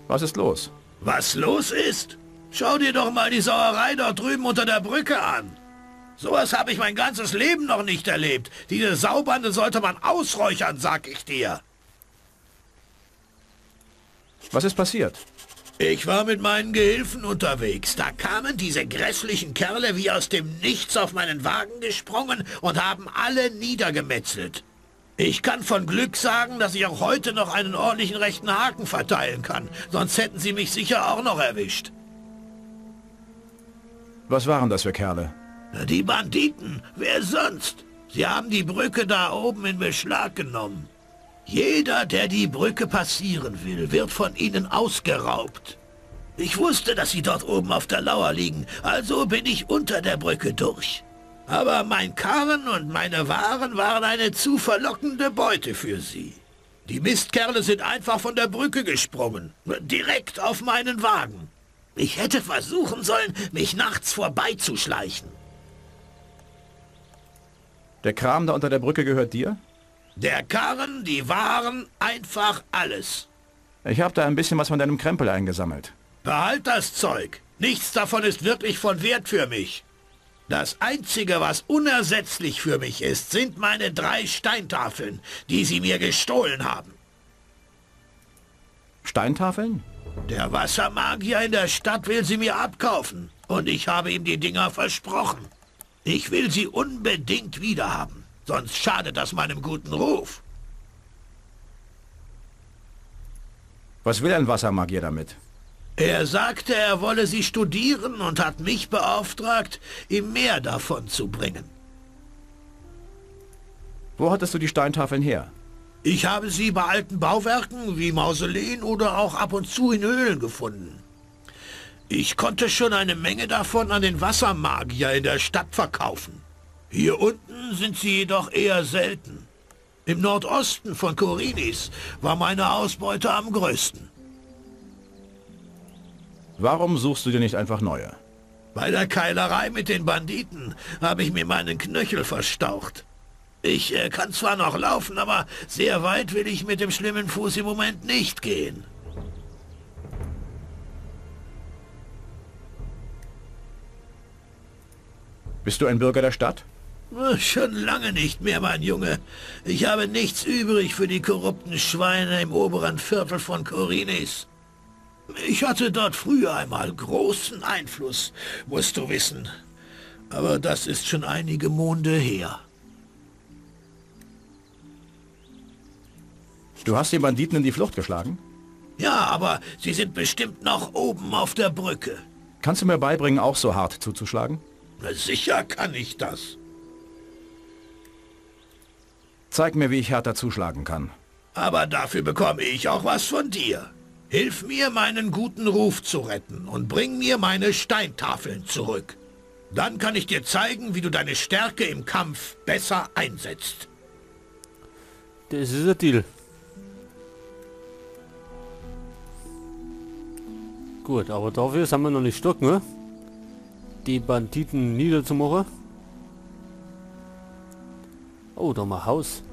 Was ist los? Was los ist? Schau dir doch mal die Sauerei dort drüben unter der Brücke an. Sowas habe ich mein ganzes Leben noch nicht erlebt. Diese Saubande sollte man ausräuchern, sag ich dir. Was ist passiert? Ich war mit meinen Gehilfen unterwegs. Da kamen diese grässlichen Kerle wie aus dem Nichts auf meinen Wagen gesprungen und haben alle niedergemetzelt. Ich kann von Glück sagen, dass ich auch heute noch einen ordentlichen rechten Haken verteilen kann. Sonst hätten sie mich sicher auch noch erwischt. Was waren das für Kerle? Die Banditen. Wer sonst? Sie haben die Brücke da oben in Beschlag genommen. Jeder, der die Brücke passieren will, wird von ihnen ausgeraubt. Ich wusste, dass sie dort oben auf der Lauer liegen, also bin ich unter der Brücke durch. Aber mein Karren und meine Waren waren eine zu verlockende Beute für sie. Die Mistkerle sind einfach von der Brücke gesprungen, direkt auf meinen Wagen. Ich hätte versuchen sollen, mich nachts vorbeizuschleichen. Der Kram da unter der Brücke gehört dir? Der Karren, die Waren, einfach alles. Ich habe da ein bisschen was von deinem Krempel eingesammelt. Behalt das Zeug. Nichts davon ist wirklich von Wert für mich. Das Einzige, was unersetzlich für mich ist, sind meine 3 Steintafeln, die sie mir gestohlen haben. Steintafeln? Der Wassermagier in der Stadt will sie mir abkaufen. Und ich habe ihm die Dinger versprochen. Ich will sie unbedingt wiederhaben. Sonst schadet das meinem guten Ruf. Was will ein Wassermagier damit? Er sagte, er wolle sie studieren und hat mich beauftragt, ihm mehr davon zu bringen. Wo hattest du die Steintafeln her? Ich habe sie bei alten Bauwerken wie Mausoleen oder auch ab und zu in Höhlen gefunden. Ich konnte schon eine Menge davon an den Wassermagier in der Stadt verkaufen. Hier unten sind sie jedoch eher selten. Im Nordosten von Khorinis war meine Ausbeute am größten. Warum suchst du dir nicht einfach neue? Bei der Keilerei mit den Banditen habe ich mir meinen Knöchel verstaucht. Ich kann zwar noch laufen, aber sehr weit will ich mit dem schlimmen Fuß im Moment nicht gehen. Bist du ein Bürger der Stadt? Schon lange nicht mehr, mein Junge. Ich habe nichts übrig für die korrupten Schweine im oberen Viertel von Khorinis. Ich hatte dort früher einmal großen Einfluss, musst du wissen. Aber das ist schon einige Monde her. Du hast die Banditen in die Flucht geschlagen? Ja, aber sie sind bestimmt noch oben auf der Brücke. Kannst du mir beibringen, auch so hart zuzuschlagen? Na, sicher kann ich das. Zeig mir, wie ich härter zuschlagen kann. Aber dafür bekomme ich auch was von dir. Hilf mir, meinen guten Ruf zu retten und bring mir meine Steintafeln zurück. Dann kann ich dir zeigen, wie du deine Stärke im Kampf besser einsetzt. Das ist ein Deal. Gut, aber dafür sind wir noch nicht stark, ne? Die Banditen niederzumachen. Oh, da haben wir ein Haus.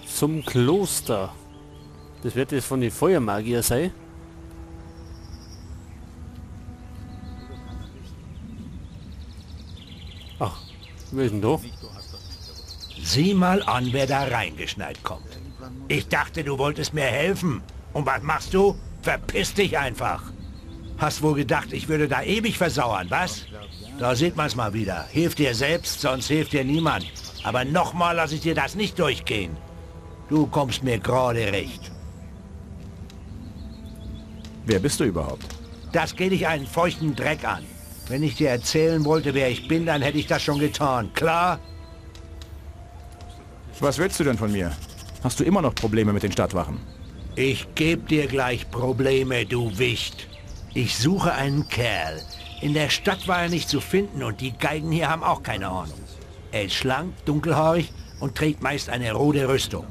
Zum Kloster. Das wird jetzt von den Feuermagier sein. Ach, wer ist denn da? Sieh mal an, wer da reingeschneit kommt. Ich dachte, du wolltest mir helfen. Und was machst du? Verpiss dich einfach. Hast wohl gedacht, ich würde da ewig versauern, was? Da sieht man's mal wieder. Hilf dir selbst, sonst hilft dir niemand. Aber nochmal lasse ich dir das nicht durchgehen. Du kommst mir gerade recht. Wer bist du überhaupt? Das geht dich einen feuchten Dreck an. Wenn ich dir erzählen wollte, wer ich bin, dann hätte ich das schon getan. Klar? Was willst du denn von mir? Hast du immer noch Probleme mit den Stadtwachen? Ich geb dir gleich Probleme, du Wicht. Ich suche einen Kerl. In der Stadt war er nicht zu finden und die Geigen hier haben auch keine Ahnung. Er ist schlank, dunkelhaarig und trägt meist eine rote Rüstung.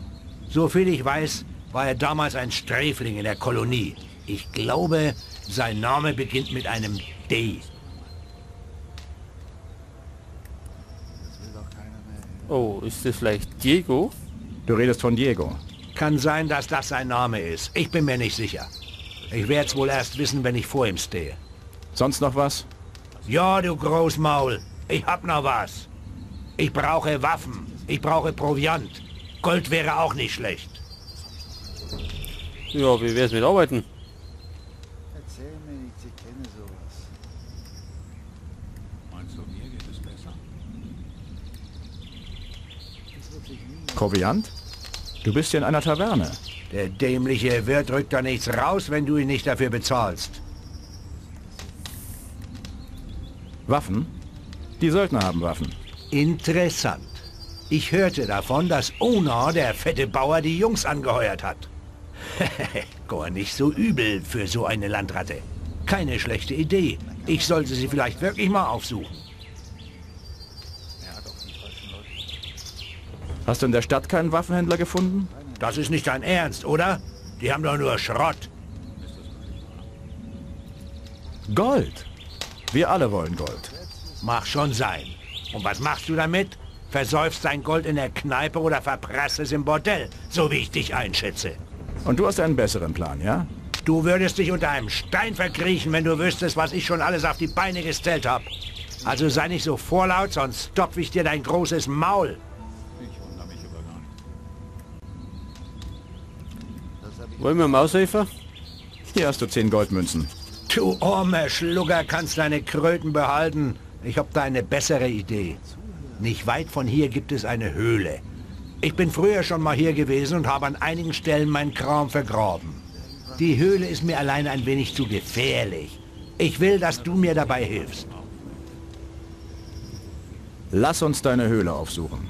Soviel ich weiß, war er damals ein Sträfling in der Kolonie. Ich glaube, sein Name beginnt mit einem D. Oh, ist das vielleicht Diego? Du redest von Diego. Kann sein, dass das sein Name ist. Ich bin mir nicht sicher. Ich werde es wohl erst wissen, wenn ich vor ihm stehe. Sonst noch was? Ja, du Großmaul. Ich hab noch was. Ich brauche Waffen. Ich brauche Proviant. Gold wäre auch nicht schlecht. Ja, wie wär's mit Arbeiten? Erzähl mir nichts, ich kenne sowas. Meinst du, mir geht es besser? Proviant? Du bist hier in einer Taverne. Der dämliche Wirt rückt da nichts raus, wenn du ihn nicht dafür bezahlst. Waffen? Die Söldner haben Waffen. Interessant. Ich hörte davon, dass Ona, der fette Bauer, die Jungs angeheuert hat. Gar nicht so übel für so eine Landratte. Keine schlechte Idee. Ich sollte sie vielleicht wirklich mal aufsuchen. Hast du in der Stadt keinen Waffenhändler gefunden? Das ist nicht dein Ernst, oder? Die haben doch nur Schrott. Gold! Wir alle wollen Gold. Mag schon sein. Und was machst du damit? Versäufst dein Gold in der Kneipe oder verprasst es im Bordell, so wie ich dich einschätze. Und du hast einen besseren Plan, ja? Du würdest dich unter einem Stein verkriechen, wenn du wüsstest, was ich schon alles auf die Beine gestellt habe. Also sei nicht so vorlaut, sonst stopfe ich dir dein großes Maul. Ich wundere mich über gar nichts. Wollen wir Maushelfer? Hier hast du 10 Goldmünzen. Du armer Schlugger, kannst deine Kröten behalten. Ich hab da eine bessere Idee. Nicht weit von hier gibt es eine Höhle. Ich bin früher schon mal hier gewesen und habe an einigen Stellen meinen Kram vergraben. Die Höhle ist mir alleine ein wenig zu gefährlich. Ich will, dass du mir dabei hilfst. Lass uns deine Höhle aufsuchen.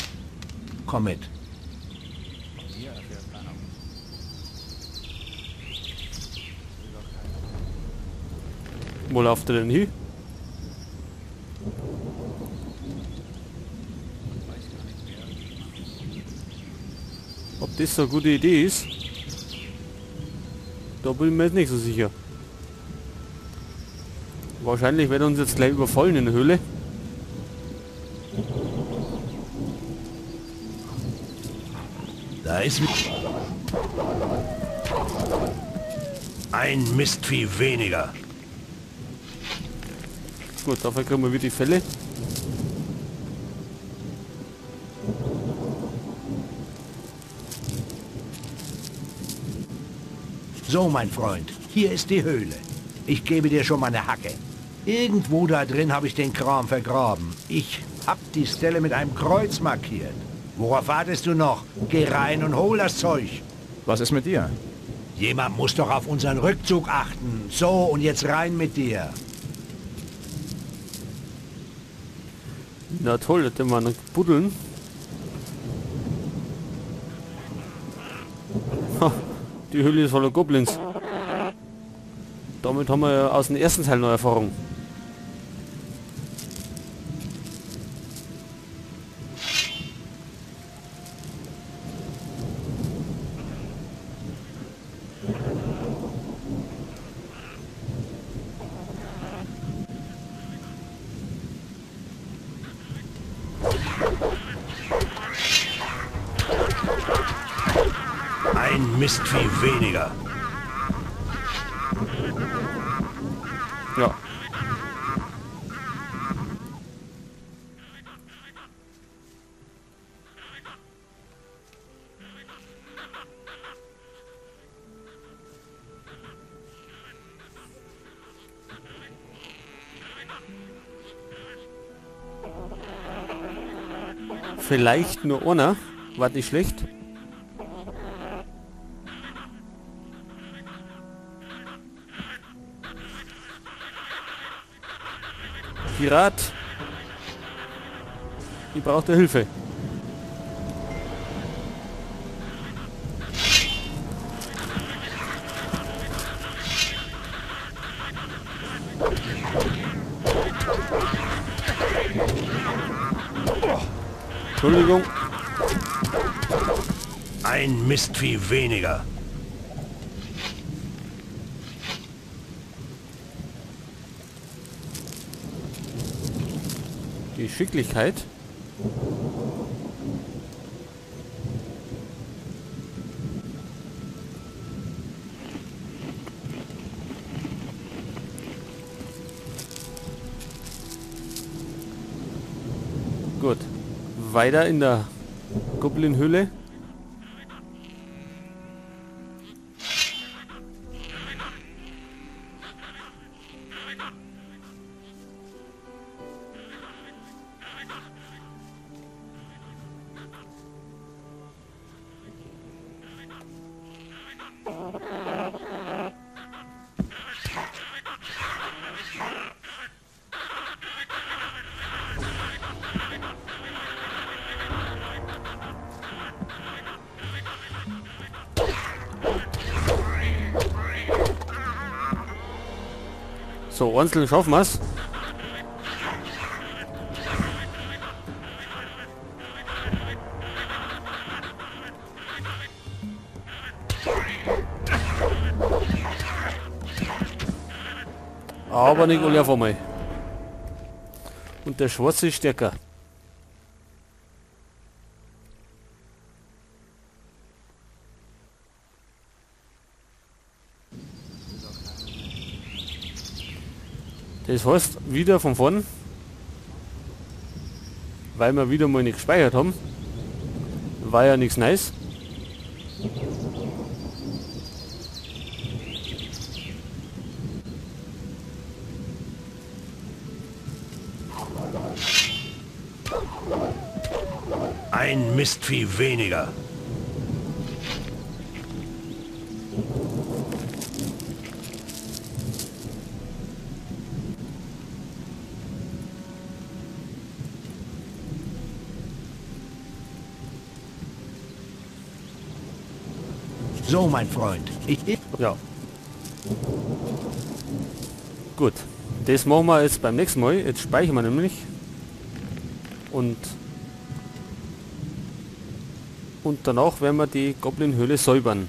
Komm mit. Wo lauft er denn hin? Ob das so eine gute Idee ist, da bin ich mir jetzt nicht so sicher. Wahrscheinlich werden uns jetzt gleich überfallen in der Höhle. Da ist ein Mistvieh weniger. Gut, dafür kriegen wir wieder die Felle. So, mein Freund, hier ist die Höhle. Ich gebe dir schon mal eine Hacke. Irgendwo da drin habe ich den Kram vergraben. Ich hab die Stelle mit einem Kreuz markiert. Worauf wartest du noch? Geh rein und hol das Zeug. Was ist mit dir? Jemand muss doch auf unseren Rückzug achten. So, und jetzt rein mit dir. Na toll, das wir noch buddeln. Ha, die Höhle ist voller Goblins. Damit haben wir ja aus dem ersten Teil noch Erfahrung. Ein Mistvieh weniger. Ja. Vielleicht nur einer. War nicht schlecht. Pirat! Ich brauche Hilfe. Entschuldigung. Ein Mistvieh weniger. Geschicklichkeit. weiter in der Goblin-Höhle. So, einzeln schaffen wir's. Aber nicht alle auf einmal. Und der Schwarze ist stärker. Das heißt, wieder von vorn, weil wir wieder mal nicht gespeichert haben. War ja nichts Neues. Ein Mistvieh weniger. So, mein Freund. Ich... Ja. Gut. Das machen wir jetzt beim nächsten Mal. Jetzt speichern wir nämlich. Und danach werden wir die Goblin-Höhle säubern.